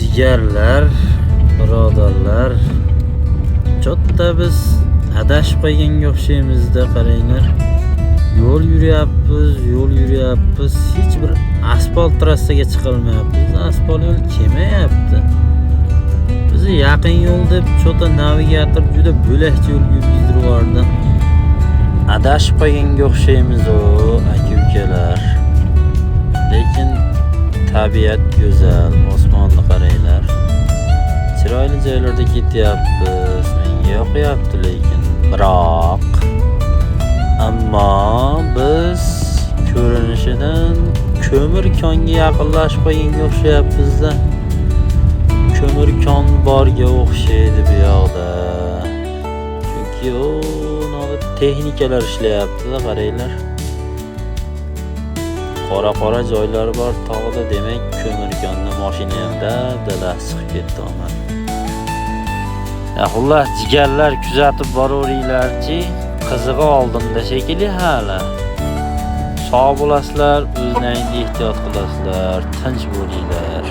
Jigarlar, birodarlar, cho'tta biz adashib qolganga o'xshaymizda, qaranglar. Yo'l yuryapmiz, yo'l yuryapmiz, hech bir asfalt trassaga chiqolmayapmiz. Asfalt yo'l kelmayapti. Bizni yaqin yo'l deb cho'ta navigator juda bo'lakcha yo'l yurgizdirib yubordi. Adashib qolganga o'xshaymiz o, aka ukalar. Lekin tabiat go'zal, osmonni qaranglar. Chiroyli joylarda ketyapmiz, menga yoqyapti lekin. Biroq ammo biz ko'rinishidan ko'mir konga yaqinlashib qolganga o'xshayapmiz-da. Ko'mir kon borga o'xshaydi bu yoqda. Chunki u texnikalar ishlayapti-da, qaranglar. Qora-qora joylari bor tog'da, demak ko'mir konni mashina ham dabdala chiqib ketdi omad. Ya xullas, jigarlar, kuzatib boraveringlarchi, qizig'i oldinda shekilli hali. Sog' bo'lasizlar, o'zlaringni ehtiyot qilasizlar, tinch bo'linglar.